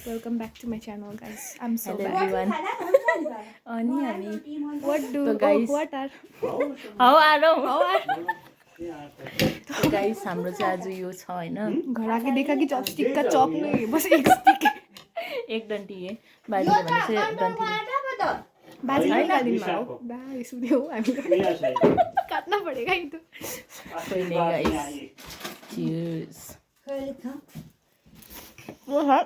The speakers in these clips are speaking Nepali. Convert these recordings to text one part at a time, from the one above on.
Welcome back to my channel, guys. I'm so Hello, bad. everyone. Ani हामी what do So guys, what are how are you? how are So guys, हाम्रो चाहिँ आज यो छ हैन घर आके देखा कि चॉपस्टिक का चॉप नहीं बस एक स्टिक एक डन्टी है बाजीले भने चाहिँ डन्टी बाजी निकालिदिनु भयो बा सुन्यो हामीले काट्न पड़ेगा ये तो कोही नै गाइस चियर्स वो है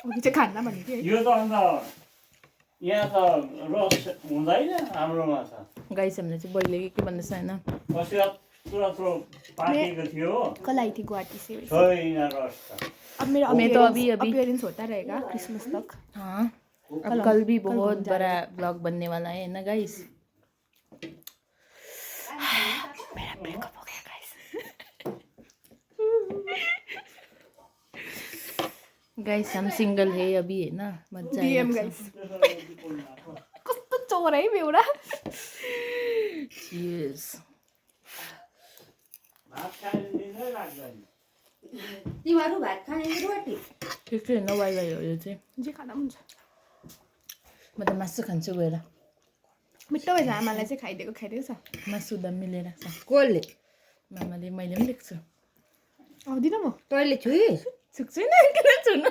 ओके चाहिँ खान्न भनेको है यो त अन्त यहाँ त रस हुँदैन हाम्रोमा त गाइस हामीले चाहिँ बहिले के भन्दैछ हैन अस्ति यत्रो पाकेको थियो हो कल आई थी गुवाहाटी से छैन रस त अब मेरा मैं तो अभी अपीयरेंस होता रहेगा क्रिसमस तक हाँ कल भी बहुत बड़ा ब्लॉग बनने वाला है ना गाइस मेरा ब्रेकअप हो गया गाइस गाइस हम सिंगल है अभी है ना मजा डीएम गाइस कस्तो चोर है बेउरा चीयर्स भात खाने दिनै लाग्दैन तिमीहरू भात खाने कि रोटी त्यस्तै हैन वाइ वाइ हो यो चाहिँ जे खाना हुन्छ म त मासु खान्छु गएर मिठो भएछ आमालाई चाहिँ खाइदिएको छ मासु दम मिलेर छ कसले मामाले मैले पनि देख्छु आउँदिन म तैँले छुइस् सुक्छु नि किन छुनु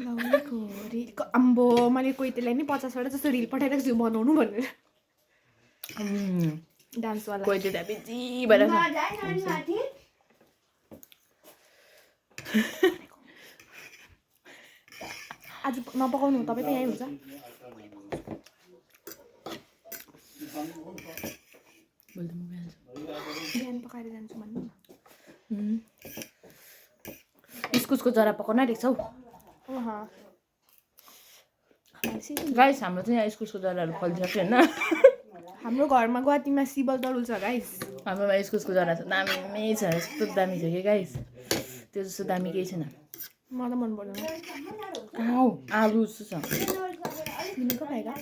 लौको रिल अम्बो मैले कोही त्यसलाई नि 50वटा जस्तो रिल पठाइरहेको छु बनाउनु भनेर डान्सवाला कोही त बिजी भएर छ आज नपकाउनु तपाईँ त यहीँ हुन्छ बिहान पकाएर जान्छु भन्नु न इस्कुसको जरा पकाउन आँटेको छौ गाइस हाम्रो चाहिँ यहाँ इस्कुसको जराहरू फलिसक्यो होइन हाम्रो घरमा गुवाहाटीमा सिबल तरुल छ गाइस हाम्रोमा इस्कुसको जरा छ दामी छ यस्तो दामी छ कि गाइस त्यो जस्तो दामी केही छैन मलाई मन पर्दैन आउ आलु जस्तो छ मिलेको पाएगा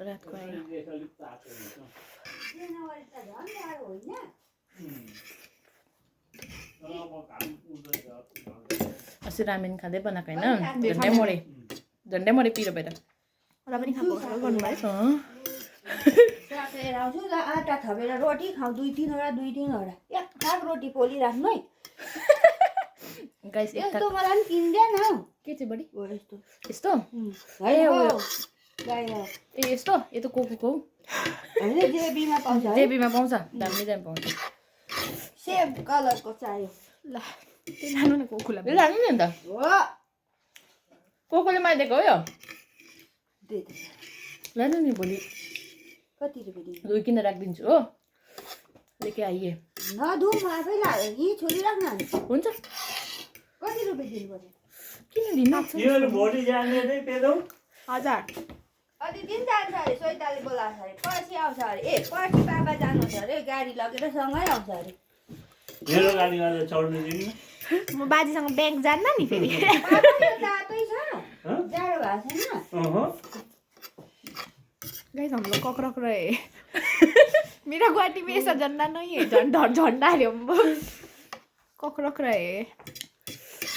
रातको आयो अस्ति रामेन खाँदै बनाएको होइन झन्डै मरे पिरो भएर र पनि खाएको गर्नुभयो राखेर आउँछु ल आँटा थपेर रोटी खाऊ 2-3वटा एक खाप रोटी पोलिराख्नु है गाइस यस्तो मलाई पनि किन्दैन हौ के चाहिँ बडी हो यस्तो यस्तो है हो गाई हो ए यस्तो यो त कोको हौ हैन जेबीमा पाउँछ है जेबीमा पाउँछ दामी दामी पाउँछ सेम कलरको चाहियो ल त्यही लानु न कोकुला यो लानु नि अन्त हो कोकोले माइदिएको हो यो त्यही त लानु नि भोलि कति रुपियाँ दिनु 2 किन राखिदिन्छु हो लेके आइए नधुम आफै लाग्यो कि छोरी राख्न हुन्छ कति रुपियाँ दिनु पर्यो किन दिनु तिमीहरू भोलि जाने नै पेदौ 1000 कति दिन जान्छ अरे सोइताले बोलाएको छ अरे पछि आउँछ अरे ए पछि बाबा जानुहुन्छ अरे गाडी लगेर सँगै आउँछ अरे मेरो गाडीमा त चढ्नु दिनु म बाजीसँग ब्याङ्क जान्न नि फेरि बाबा यो तातै छ जाडो भएको छैन गाइस हम लोग कॉकरोच रहे मेरा गुवाहाटी में ऐसा झंडा नहीं है झंडा है हम कॉकरोच रहे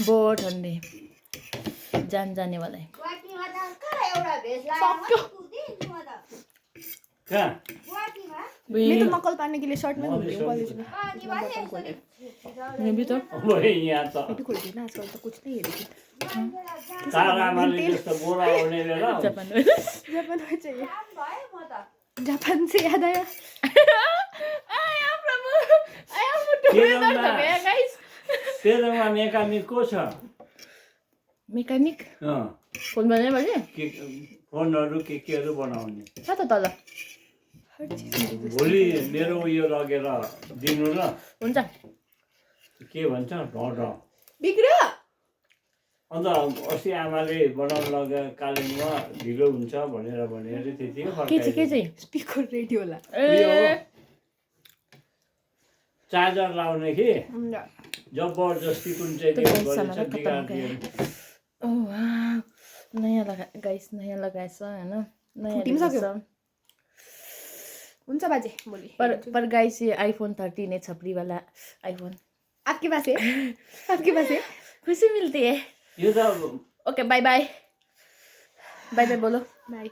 बहुत ठन्डे जाने वाला है गुवाहाटीमा त कहाँ एउटा भेज सक्यो। कहाँ मैं तो नकल पाने के लिए शर्ट में घूमती हूँ कॉलेज में मैं भी तो अब यहाँ त बेटी खोलती है ना आजकल तो कुछ नहीं है लेकिन तारामाले जस्तो बोरा ओढेर जापान जापान में चाहिए जापान से याद आया तेरोमा मेकानिक को छ मेकानिक फोन बनाए भने के फोनहरू केहरू बनाउने छ त तल हर चीज मेरी दोस्ती भोलि मेरो उयो लगेर दिनु ल हुन्छ के भन्छ ढ बिग्रियो अन्त अस्ति आमाले बनाउन लगे कालेबुङमा ढिलो हुन्छ भनेर भनेर त्यतिकै के चाहिँ स्पीकर रेडियो ला ए चार्जर लाउने कि ल जबरजस्ती कुन चाहिँ तो त्यो गाइस गरेछ हमारा खत्म हो बिगारिदियो। गया ओह वाह नयाँ लगा गाइस नयाँ लगाएछ हैन नयाँ फुटिम सक्यो। रहेछ। हुन्छ बाजे भोलि पर गाइस ये आईफोन 13 है, छपरी वाला आईफोन। आपके पास है आपके पास है खुशी मिलती है। यो त okay bye bye, bye bye बोलो। बाई